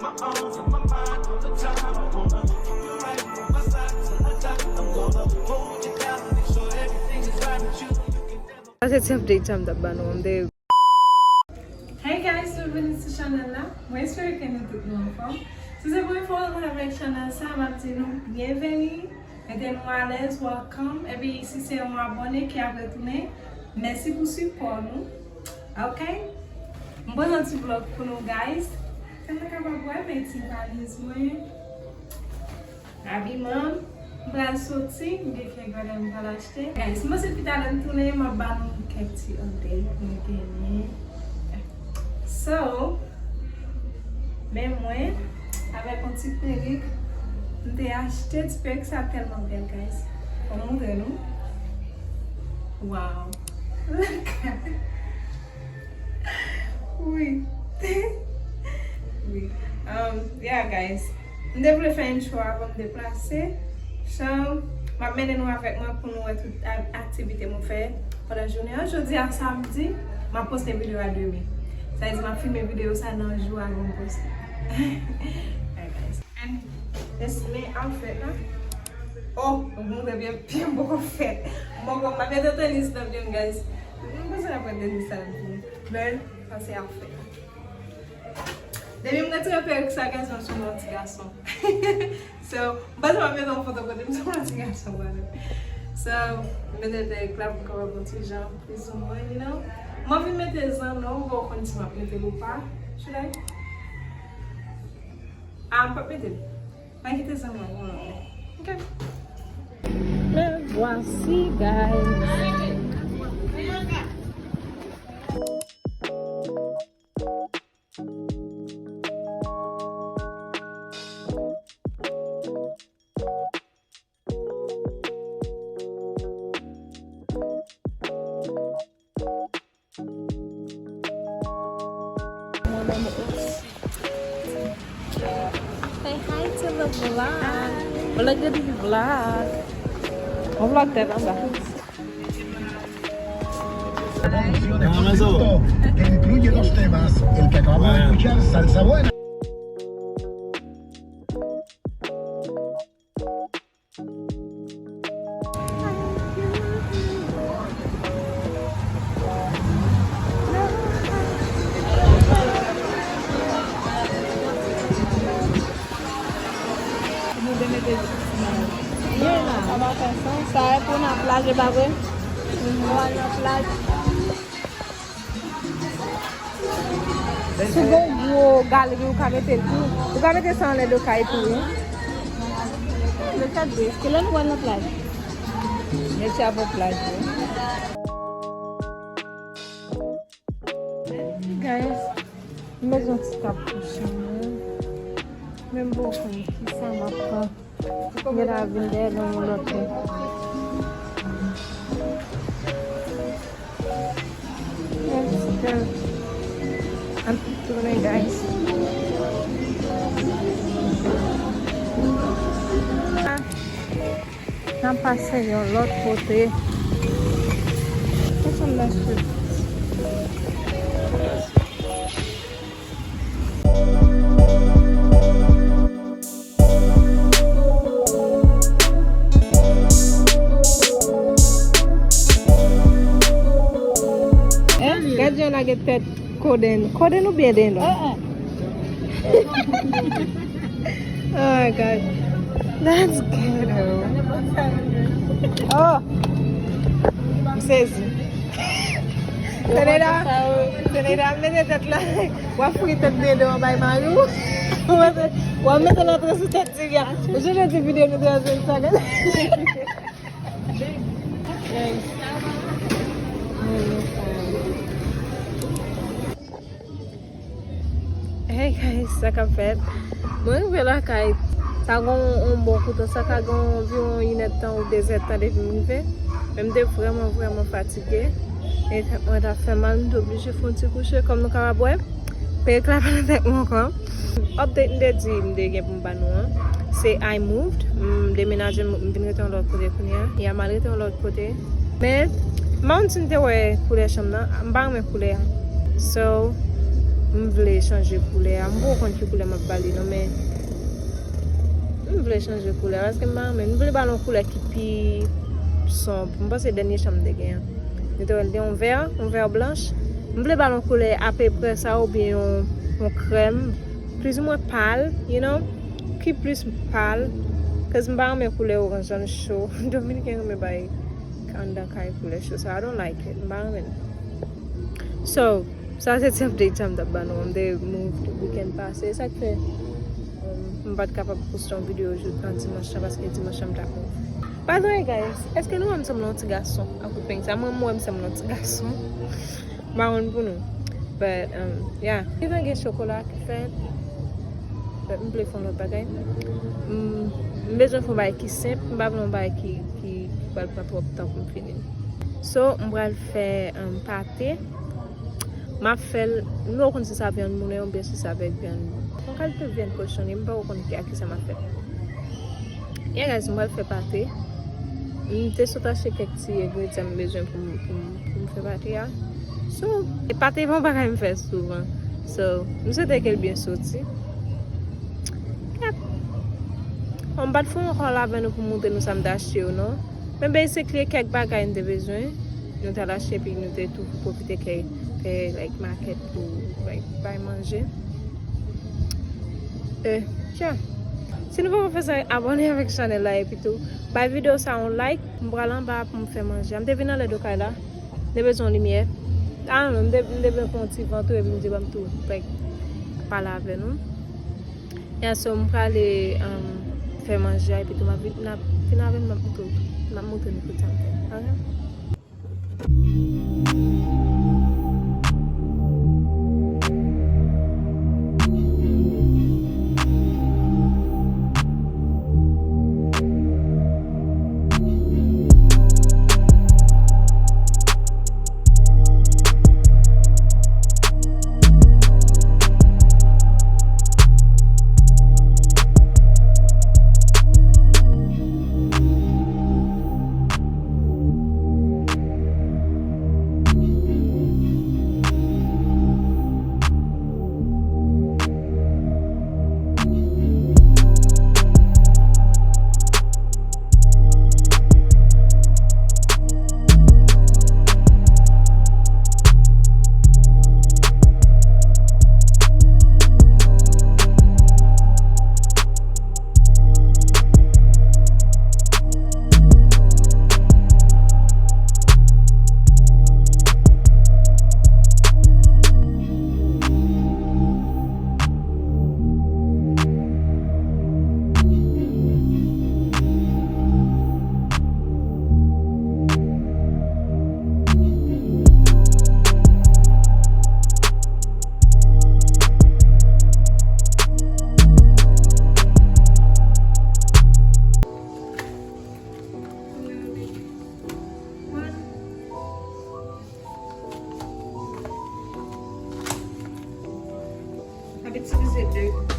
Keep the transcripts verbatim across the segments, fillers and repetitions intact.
Sa se ti update sa m t ap ba nou an. Hey guys, byenveni sou chanèl la. Mwen espere ke nou tout nou anfòm. Si se premye fwa w rankontre avèk chanèl sa, m ap di nou byenveni. Mete nou alèz, welcome. Epi si se yon abòne ki ap retounen, mèsi pou sipò nou. Ok? M poze yon ti vlog pou nou, guys. Kòman nou kapab wè, men ti valiz mwen. Abiman, m pral soti, m gen kèk bagay m pral achte. Guys, m panse pi talè m tounen, m ap ba nou kèk ti update mwen genyen. So, men mwen, avèk yon ti perik, m te achte ti perik sa tèlman bèl, guys. Fò m montre nou. Wow. Wi. Wi. Um, yeah, guys. M te vle fè intro avan m deplase. So, m ap mennen nou avèk mwen pou nou wè tout a-, aktivite mwen fè pandan jounen an. Jodi a samdi, m ap poste videyo a demen. Sa vle di m ap filme videyo sa nan jou a pou m poste. Alright, guys. And this is my outfit, non? Oh, m ap montre byen, byen m poko fèt. M poko, m ap mete tenis nan pye m, guys. M panse m ap pran tenis sa nan pye m. Men, sa se outfit. Depi m retire perik sa, guys, m sanble yon ti gason. So, m panse m ap mete yon foto kote m sanble yon ti gason, brother. So, m mete perik la pou m kapab yon ti jan, plus ou moins, you know. M anvi mete zanno, m poko konn si m ap mete l ou pa. Should I? Ah, m p ap mete l. Mwen kite zanno pou mwen. Ok. Me voici, guys. Say hi to the vlog. Vlog di vlog. On vlog tèt anba. Con un rezo. Que incluye dos temas, el que acabamos de escuchar, Salsa Buena. Sa e pou nan plaj, e pa vre? Pou al nan plaj. Si w gen yon gwo galeri, ou ka mete l tou. Ou ka mete sa anlè do kay tou, wi. Mete sa dous. Kilè nou pral nan plaj? Mete avè plaj, wi. Guys, m bezwen ti tab pou chanm mwen. Men m poko konn kisa m ap pran. Gen la vin dèyè nan yon lòt men. Let's go. An tounen, guys. N ap pase yon lòt kote. Kisa m nan sou? Gad jan lage tèt kodenn. Kodenn oubyen dendon? Oh my God. That's ghetto. Oh. M sezi. Seneda, Seneda, mete tèt la. W ap fri tèt dedan an bay mari w. W ap mete l antre sou tèt Divya. Ou sonje ti videyo nou te antre sa, gade. Hey guys, sa k ap fèt? Mwen rive lakay, sa gon yon bon koutan, sa ka gen anviwon inèdtan ou dezèdtan depi m rive. Men m te vrèman, vrèman fatige. E tèt mwen t ap fè mal, m te oblije fè yon ti kouche, kòm nou kapab wè. Perik la pa nan tèt mwen ankò. Update m te di m te gen pou m ba nou an, se I moved. M demenaje, m vin rete yon lòt kote kounye a. Ya m al rete yon lòt kote. Men, m pa konn si n te wè koulè chanm nan. M pa renmen koulè a. So, M vle chanje koulè a. M poko konn ki koulè m ap ba li non, men m vle chanje koulè a paske m pa renmen. M vle ba l yon koulè ki pi sonb. M panse dènye chan m te gen an, nou te wè l te yon vè, yon vè blanch. M vle ba l yon koulè apeprè sa oubyen yon, yon krèm plizoumwen pal, you know, ki plis pal. Cause m pa renmen koulè oranj lan, l cho. Dominiken renmen bay anndan kay koulè cho sa. I don't like it. M pa renmen l. So, sa se ti update sa m t ap ba nou. M te move weekend pase. E sa k fè, um, m pa t kapab poste yon videyo jou nan dimanch lan paske dimanch lan m t ap move. By the way, guys, èske nou wè m sanble yon ti gason ak kout peng sa? Mwen, m wè m sanble yon ti gason. M pa konn pou nou. But, um, yeah. Li gen chokola ki fèt. But m vle fè yon lòt bagay. M, m bezwen fè yon bagay ki senp. M pa vle yon bagay ki, ki, ki pral pran twòp tan pou m fini. So, m pral fè, um, pate. M ap fè l, m poko konn si sa vyann moulen oubyen si sa avèk vyann. Yon kalite vyann kochon, m poko konn ki, a ki sa m ap fè l. Yeah, guys, m pral fè pate. M te sot achte kèk ti engredyan m bezwen pou m, pou m, pou m fè pate a. So, e pate pa yon bagay m fè souvan. So, m swete ke l byen soti. Yep. Bon, m pa t fè yon haul avè nou pou m montre nou sa m te achte yo, non. Men basically, kèk bagay m te bezwen, nou t al achte, epi nou te tou pwofite ke fè, like, makèt pou, like, bay manje. Eh, tja. Si nou poko fè sa, abòne avèk chanèl la, epi tou, bay videyo sa yon like, m pral anba pou m fè manje. M te vin anlè do kay la, m te bezwen yon limyè. I don't know, m te, m te bezwen fè yon ti van tou, epi m di, ban m tou, like, pale avè nou. Yeah, so m prale, um, fè manje a, epi tou m ap vin, n ap vin avè m, m ap montre, m ap montre nou tout sa m fè. Ok? Ap itilize de.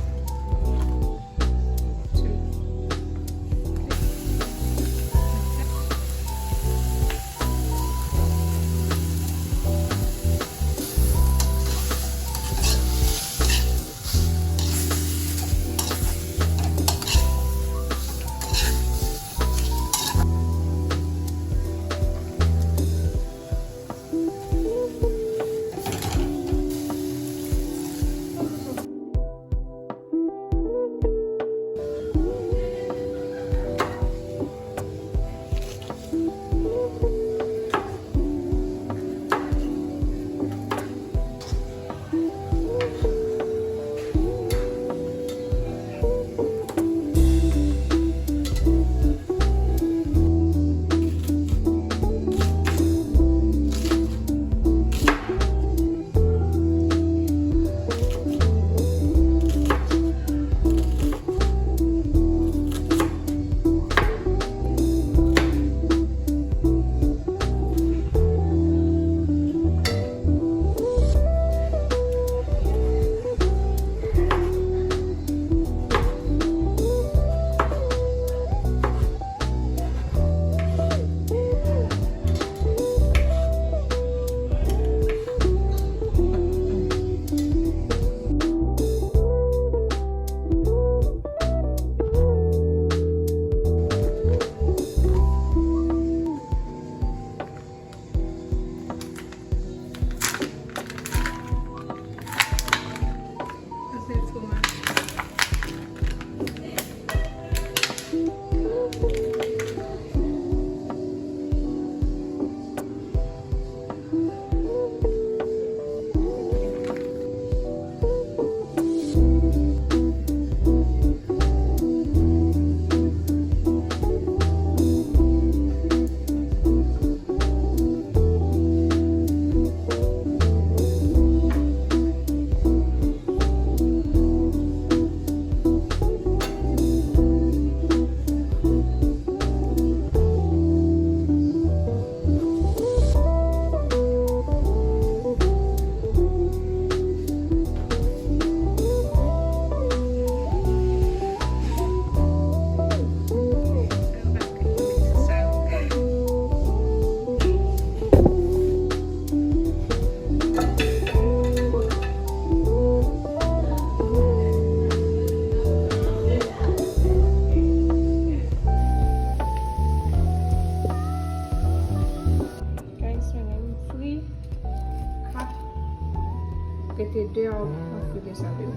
Rete deyò, m ap rete sa deyò.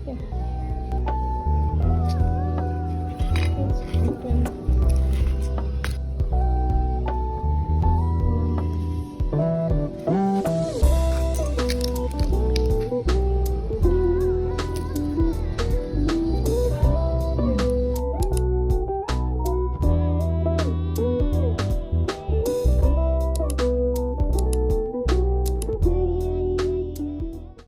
Yeah. Let's open.